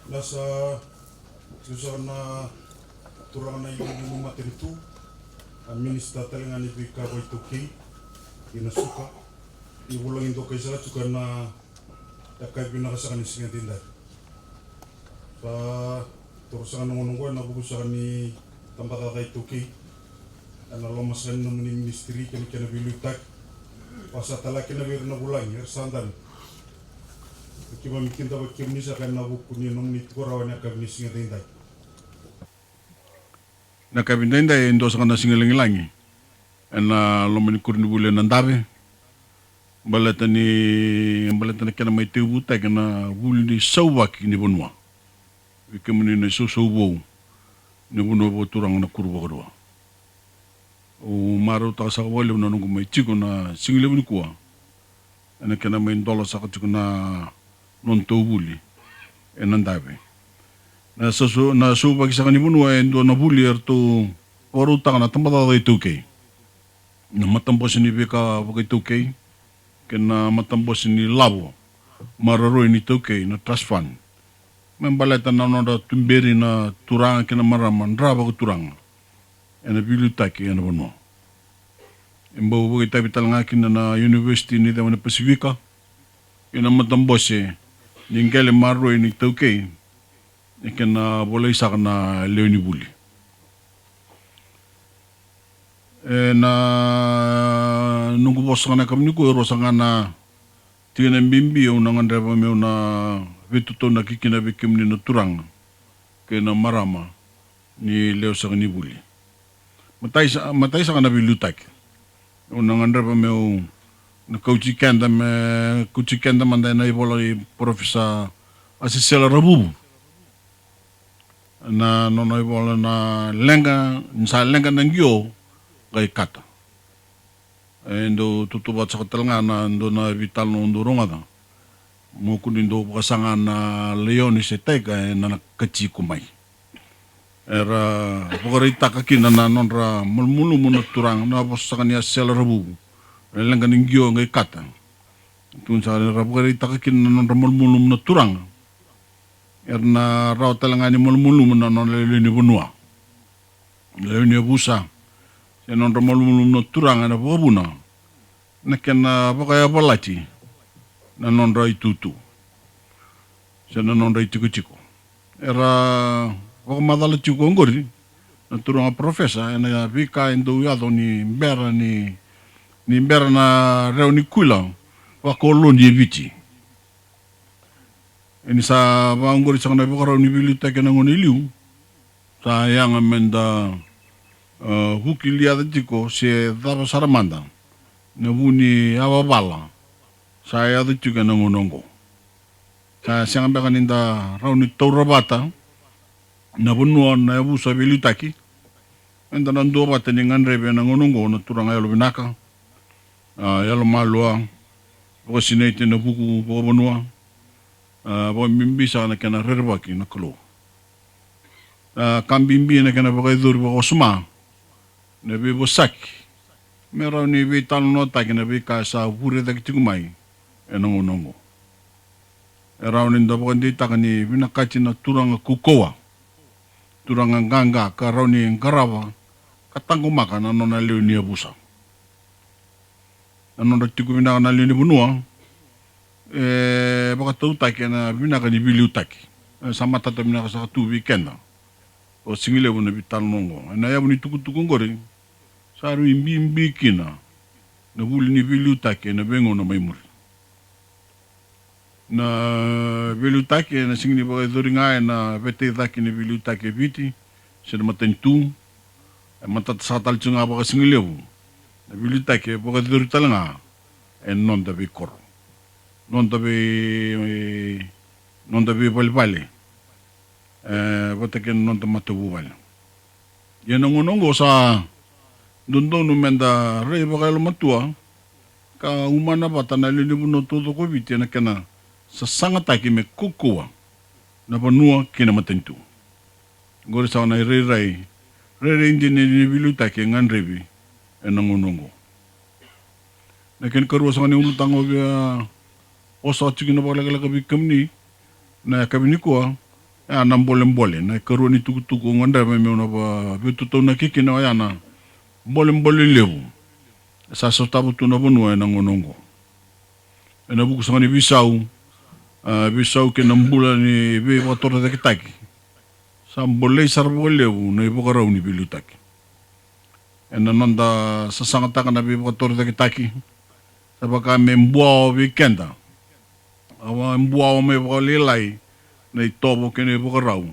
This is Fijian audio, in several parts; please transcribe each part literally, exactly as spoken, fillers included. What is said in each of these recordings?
Na sa, sa na turaga na iliuliu ni matanitu, a minisita tale ga ni veika vakaitaukei kei na suka. Ni vulagi dokai saka tiko ena yakavi vinaka saka ni siga edaidai. Sa toro saka na gauna oqo ena vuku saka ni tabacakacaka iTaukei ena loma saka ni nomuni minisitiri kei na kena veiliutaki. Vakasa tale ga kina vei ira na vulagi era sa dabe. Keimami kidavaki kemuni saka ena vuku ni nomuni tiko rawa ena yakavi ni siga edaidai. Na yakavi edaidai e dua saka na siga lagilagi ena loma ni koronivuli e Nadave. Baleta ni, baleta na kena mai tekivutaki na vuli ni sauvaki ni vanua. Vei kemuni na isausau vou ni vanua vakaturaga na Kuru Vakarua. Au marautaka saka vakalevu na noqu mai tiko na siga levu nikua ena kena mai dola saka tiko na nodatou vuli e Nadave. Na sau, na sauvaki saka ni vanua e dua na vuli eratou vakarautaka na tabacakacaka iTaukei, na matabose ni veika vakaitaukei kei na matabose ni lavo maroroi ni iTaukei, na trust fund, me baleta na nodra tuberi na turaga kei na marama dra vakaturaga ena veiliutaki ena vanua. E bau vakaitavi tale ga kina na Univesiti ni Ceva ni Pasifika kei na matabose ni qele maroroi ni iTaukei ena kena volai saka na lewe ni vuli. Ena noqu vosa saka na yakavi nikua e rua saka ga na tikina bibi au na gadreva meu na veitataunaki kina vei kemuni na turaga kei na marama ni lewe saka ni vuli. Matai sa, matai saka na veiliutaki. Au na gadreva meu na kauti keda, me kauti keda mada ena ivola i Parofesa Asesela Ravuvu. Na nona ivola na leqa, ni sa leqa na qio qai kata. E dau tautauvata saka tale ga na dua na veitalanoa au dau rogoca. Mo kua ni dau vakasaga na laione se taiga ena na kaci iko mai. Era vakaraitaka kina na nodra malumalumu na turaga, na vosa saka ni Asesela Ravuvu, na leqa ni qio qai kata. Tukuna saka era vakaraitaka kina na nodra malumalumu na turaga. Era na rawa tale ga ni malumalumu na nona lewe ni vanua, lewe ni yavusa, se nodra malumalumu na turaga ena vakavuna na kena vakayavalati na nodra itutu se na nodra itikotiko. Era vakamacala tiko oqori na turaga parofesa ena veika e dau yaco ni bera ni, ni bera na rewa ni kuila vakoloni e Viti. E ni sa vaqori saka na ivakarau ni veiliutaki ena gauna e liu, sa yaga meda, e, vuki liaca tiko se cava sara mada na vu ni yavavala sa yaco tiko ena gauna oqo. Sa sega beka ni da rawa ni taura vata na vanua na yavusa veiliutaki, eda na duavata ni gadrevi ena gauna oqo na turaga yalovinaka, a, yalomalua, vakasinaiti ena vuku vakavanua, a, vakabibi saka na kena rerevaki na Kalou. A, ka bibi na kena vakayacori vakawasoma na veivosaki me rawa ni veitalanoataki na veika sa vure cake tiko mai ena gauna oqo. E rawa ni da vakadeitaka ni vinakati na turaga kaukauwa, turaga qaqa ka rawa ni qarava ka taqomaka na nona lewe ni yavusa. Na nodra tiko vinaka na lewe ni vanua e vakatautaki ena vinaka ni veiliutaki. E sa matata vinaka saka tu vei keda vakasigalevu na veitalanoa oqo. Ena yavu ni tukutuku oqori sa rui bibi kina na vuli ni veiliutaki ena veigauna mai muri. Na veiliutaki ena sega ni vakayacori ga ena veitacake ni veiliutaki e Viti se na matanitu. E matata saka tale tiko ga vakasigalevu na veiliutaki e vakayacori tale ga ena noda veikoro, noda vei, noda veivalevale, e, vata kei na noda matavuvale. Ia na gauna oqo sa dodonu meda rai vakayalomatua ka umana vata na lewe ni vanua taucoko o Viti ena kena sasagataki me kaukauwa na vanua kei na matanitu. Oqori saka na irairai, rairai dina ni veiliutaki e gadrevi ena gauna oqo. Na kena ikarua saka ni ulutaga au via vosa tiko kina vakalekaleka vei kemuni na yakavi nikua, Ia na bolebole, na ikarua ni tukutuku au gadreva meu na va-, veitataunaki kina oya na bolebole levu e sa sotava tu na vanua ena gauna oqo. Ena vuku saka ni veisau, a, veisau kei na bula ni veivakatorocaketaki, sa bolei sara vakalevu na ivakarau ni veiliutaki. Ena noda sasagataka na veivakatorocaketaki, sa vaka me buawa vei keda. A, buawa mai vakalailai na itovo kei na ivakarau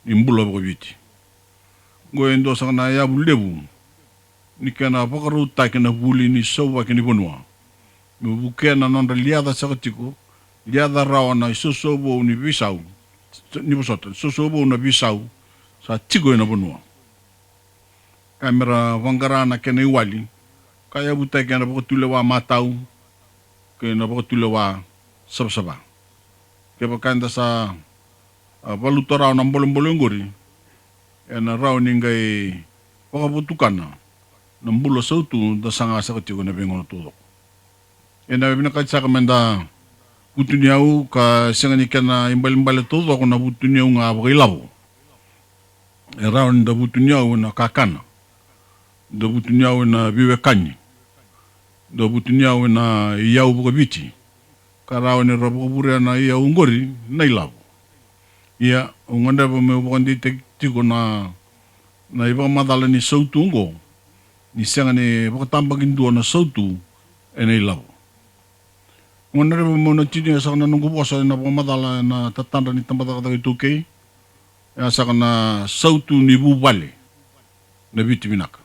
ni bula vakaviti. Oqo e dua saka na yavu levu ni kena vakarautaki na vuli ni sauvaki ni vanua, me vukea na nodra liaca saka tiko, liaca rawa na isoso vou ni veisau, ni vosota, soso vou na veisau sa tiko ena vanua. Ka me ra vaqara na kena iwali ka yavutaki ena vakatulewa matau kei na vakatulewa savasava. Kevaka eda sa, a, valuta rawa na bolebole oqori, ena rawa ni qai vakavotukana na bula sautu da saga saka tiko ena veigauna taucoko. Ena vinakati saka meda vutuniyau ka sega ni kena ibalebale taucoko na vutuniyau ga vakailavo. E rawa ni da vutuniyau ena kakana, da vutuniyau ena veiwekani, da vutuniyau ena iyau vakaviti, ka rawa ni ra vakavurea na iyau oqori na ilavo. Ia, au gadreva meu vakadeitaki tiko na, na ivakamacala ni sautu oqo, ni sega ni vakatabakidua na sautu ena ilavo. Au gadreva meu na tinia saka na noqu vosa ena vakamacala ena tatadra ni tabacakacaka iTaukei, e a saka na sautu ni vuvale, na Viti vinaka.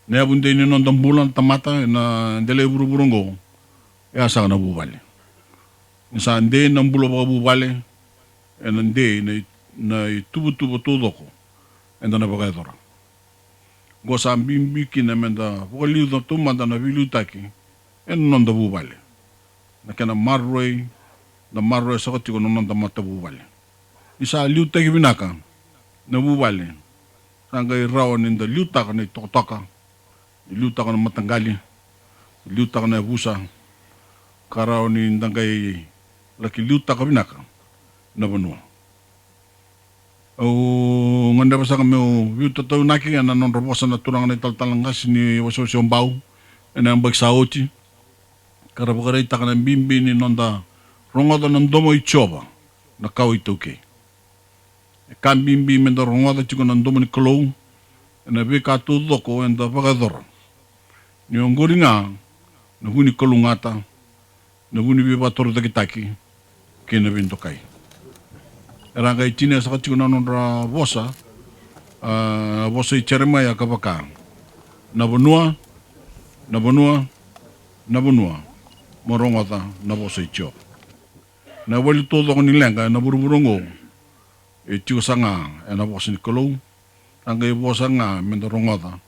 Na yavu dei ni noda bula na tamata ena delai vuravura oqo, e a saka na vuvale. Ni sa dei na bula vakavuvale, ena dei na i-, na ituvatuva taucoko eda na vakayacora. Oqo sa bibi kina meda vakaliuca taumada na veiliutaki ena noda vuvale. Na kena maroroi, da maroroya saka tiko na noda matavuvale. Ni sa liutaki vinaka na vuvale, sa qai rawa ni da liutaka na itokatoka, ni liutaka na mataqali, ni liutaka na yavusa, ka rawa ni da qai laki liutaka vinaka na vanua. Au gadreva saka meu veitataunaki ena nodra vosa na turaga na italatala qase ni wasewase o Bau ena yabaki sa oti, ka ra vakaraitaka na bibi ni noda rogoca na domo i Jiova, na kawa iTaukei. E ka bibi meda rogoca tiko na domo ni Kalou ena veika taucoko eda vakayacora. Ni oqori ga na vu ni kalougata, na vu ni veivakatorocaketaki kei na veidokai. Era qai tinia saka tiko na nodra vosa, a, vosa i Jeremaia ka vaka: Na vanua, na vanua, na vanua, mo rogoca na vosa i Jiova. Na iwali taucoko ni leqa ena vuravura oqo e tiko saka ga ena vosa ni Kalou. Sa qai vosa ga meda rogoca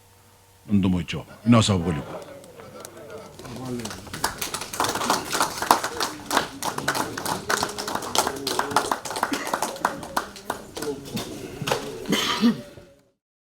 na domo i Jiova. Vinaka saka vakalevu.